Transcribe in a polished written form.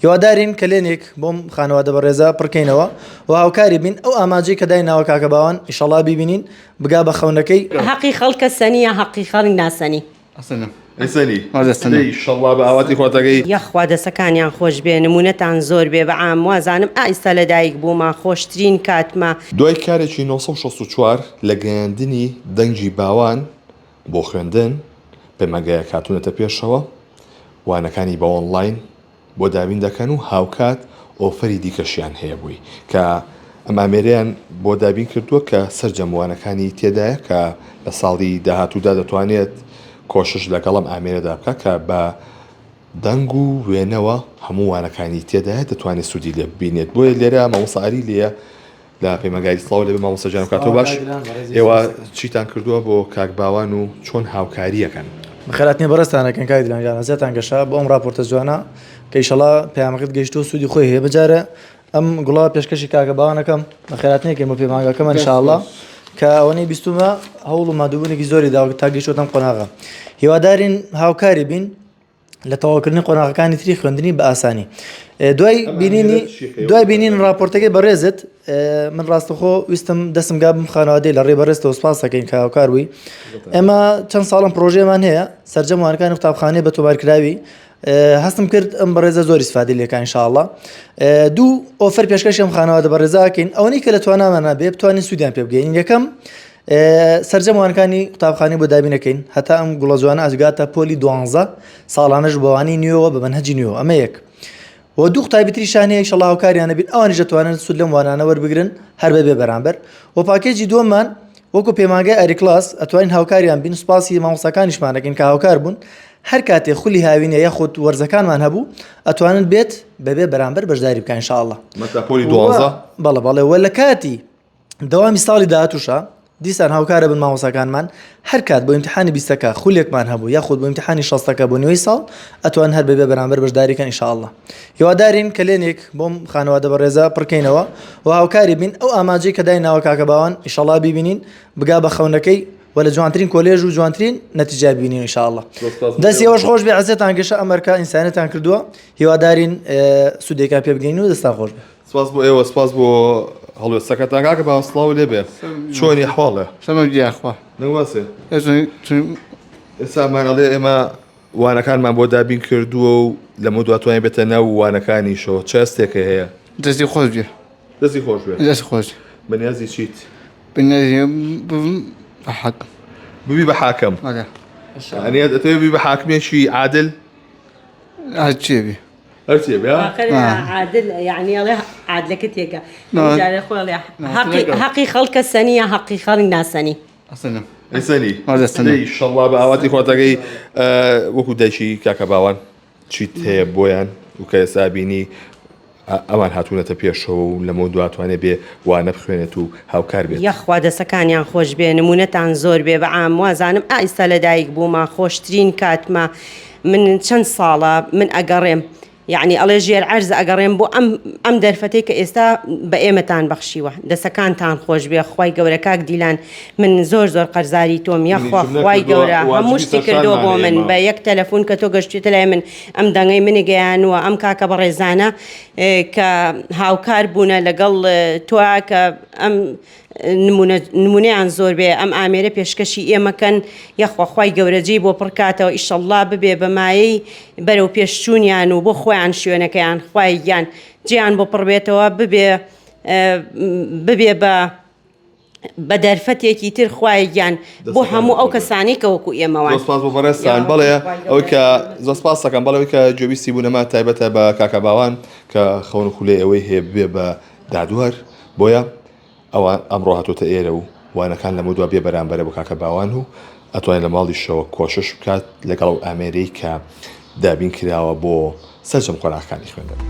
هیوادارین کەلێنێک بۆم خانەوادە بەڕێزە پڕکەینەوە و هاوکاری بین ئەو ئامانجەی کە دایناوە کاکە باوان ئیشەڵا بیبینین بگا بە خەونەکەی. هەقی خەڵکە سەنی یا هەقی خەڵک ناسەنی؟ ئەسەنی دەی شەڵا بە ئاواتی خواتەکەی. یاخوا دەسەکانیان خۆش بێ نمونەتان زۆر بێ بەعام وازانم ئائیستا لەدایک بوومە خۆشترین کاتمە. دوای کارێکی 964 لە گەیاندنی دەنگی باوان بۆ خوێندن، پەیمانگایەک هاتوونەتە پێشەوە وانەکانی بە ئۆنڵاین بۆ دابین دەکەن و هاوکات ئۆفەری دیکەشیان هەیە بۆی کە ئەم ئامێرەیان بۆ دابین کردووە کە سەرجەم وانەکانی تێدایە کە لە ساڵی داهاتوودا دەتوانێت کۆشش لەگەڵ ئەم ئامێرەدا بکات کە بە دەنگ و وێنەوە هەموو وانەکانی تێدایە دەتوانێت سوودی لێ ببینێت بۆیە لێرە مامۆستا ئاری لێیە لە پەیمانگای سڵاو لێبێ مامۆستا گیان کاتۆ باش ئێوە چیتان کردووە بۆ کاک باوان و چۆن هاوکاریەکەن؟ بەخێرهاتنی بەڕێزتان ئەکەین کاک دیلان گیان ئەزیەتان گەشە بۆ ئەم ڕاپۆرتە جوانە کە ئیشەڵا پەیامەکەت گەیشتووە سوودی خۆی هەیە بجارە ئەم گوڵە پێشکەشی کاکە باوانەکەم بەخێرهاتنێکەکەین بۆ پەیمانگاکەمان ئینشاءاللە کە ئەوەنەی بیستومە هەوڵ و مادووبوونێکی زۆری داوە تا گەیشتووەتە ئەم قۆناغە هیوادارین هاوکاری بین لە تەواوکردنی قۆناغەکانی تری خوێندنی بە ئاسانی دوای بینینی دوای بینین راپۆرتەکەی بەڕێزت من ڕاستەخۆ ویستم دەستم گا بم خانەوادەی لە ڕێ بەڕێزتەوە سپاس دەکەین کە هاوکار بووی ئێمە چەند ساڵم پرۆژێمان هەیە سەرجەم وانەکانی قوتابخانەی بە تۆمارکراوی هەستم کرد ئەم بەڕێزە زۆر ئیسفادەی لێکا ئینشاءاللە دوو ئۆفەر پێشکەشی ئەم خانەوادە بەڕێزاکەین ئەوەی کە لە توانامانە بێ بتوانین سوودیان پێ بگەین یەکەم سەرجەم وانەکانی قوتابخانەی بۆ دابین ئەکەین هەتا ئەم گوڵە جوانە ئەگاتە پۆلی دوانزە ساڵانەش بەوانی نوێوە بە مەنهەجی نوێوە ئەمە یەک و دوو قوتابی تریشان هەیە ئیشەڵا هاوکاریان بین ئەوانیش دەتوانن سوود لەم وانانە وەربگرن هەر بەبێ بەرامبەر و پاکێجی دووەممان وەکو پەیمانگای ئاری کلاس ئەتوانین هاوکاریان بین سوپاسی مامۆستاکانیشمان ئەکەین کە هاوکار بوون هەر کاتێ خولی هاوینە یاخود وەرزەکانمان هەبوو ئەتوانن بێت بەبێ بەرامبەر بەشداری بکەن ان شاء الله مەتا پۆلی دوانزە بەڵێ بەڵێ وە لە کاتی دەوامی ساڵی داهاتووشە دیسان هاوکارە بن مامۆساکانمان هەر کات بۆ ئیمتحانی بیستەکە خولێکمان هەبوو یاخود بۆ ئیمتحانی شەستەکە بۆ نیوەی ساڵ ئەتوان هەر بەبێ بەرامبەر بەشداریکەن ئینشاءاللە هیوادارین کەلێنێک بۆم خانەوادە بەڕێزە پڕکەینەوە و هاوکاری بین ئەو ئامانجەی کە دایناوە کاکە باوان ئیشەڵا بیبینین بگا بە خەونەکەی و لە جوانترین کۆلێژ و جوانترین نەتیجە ببینین ئینشاءاللە دەستی ئێوەش خۆش بێ عەزێتان گەشە ئەمەرکە ئینسانیەتان کردووە هیوادارین سوودێکان پێ بگەین و دەستان خۆش بێ. سپاس بۆ ئێوە سپاس بۆ هەڵوێستەکەتان کاکە باوە سڵاو لێ بێ چۆنی حواڵێ سەمە گیاخوا نەواسێ ئێستا مان ئەڵێ ئێمە وانەکانمان بۆ دابین کردووە و لەمە دواتوانین بێتە ناو وانەکانیشەوە چ هەستێکە هەیە دەستی خۆش بێ دەستی خۆش بێ دەست خۆش بەنیازی چیت بەنیازی ببم بە حاکم ببی بە حاکم ئەنی دەتەوێ ببی بە حاکمێکی عادل هەرچێ بێ هەرچێ بێ ئاخر عادل یعنی ئەڵێ عادلەکە تێکە جارێ خۆی ئەڵێ هەقی هەقی خەڵکە سەنی یا هەقی خەڵک ناسەنی ئەسەنم ئەسەنی ئیشەڵڵا بە ئاواتی خۆتەکەی وەکو دایکی کاکە باوان چیت هەیە بۆیان و کە ئێستا بینی ئەوان هاتوونەتە پێشەوە و لەمە دواتوانێ بێ وانە بخوێنێت و هاوکار بێت. یاخوا دەسەکانیان خۆش بێ نمونەتان زۆر بێ بەعام وازانم ئائیستا لەدایک بوومە خۆشترین کاتمە من چەند ساڵە من ئەگەڕێم یەعنی ئەڵێ ژێر عەرز ئەگەڕێم بۆ ئەم ئەم دەرفەتەی کە ئێستا بە ئێمەتان بەخشیوە دەسەکانتان خۆش بێ خوای گەورە کاک دیلان من زۆر زۆر قەرزاری تۆم یاخوا خوای گەورە هەموو شتی کردووە بۆ من بە یەک تەلەفون کە تۆ گەشتویتە لای من ئەم دەنگەی منی گەیانووە ئەم کاکە بەڕێزانە کە هاوکار بوونە لەگەڵ تۆ کە ئەم نمونە نمونەیان زۆر بێ ئەم ئامێرە پێشکەشی ئێمە کەن یەخوا خوای گەورە جێی بۆ پڕ کاتەوە ئیشەڵڵا ببێ بە مایەی بەرەو پێشچوونیان و بۆ خۆیان شوێنەکەیان خوای گیان جێیان بۆ پڕ بێتەوە ببێ ببێ بە بە دەرفەتێکی تر خوای گیان بۆ هەموو ئەو کەسانەی کە وەکو ئێمەوان. زۆر سپاس بۆ بەڕێزتان بەڵێ ئەوەی کە زۆر سپاس دەکەم بەڵێ ئەوەی کە گوێبیستی بوون ئەمە تایبەتە بە کاکە باوان کە خەون و خولەی ئەوەی هەیە ببێ بە دادوەر بۆیە ئەوان ئەمڕۆ هاتۆتە ئێرە و وانەکان لەمەودوا بێ بەرامبەرە بۆ کاکە باوان و ئەتوانێت لە ماڵیشەوە کۆشش بکات لەگەڵ ئەو ئامێرەی کە دابین کراوە بۆ سەرجەم قۆناغەکانی خوێندن.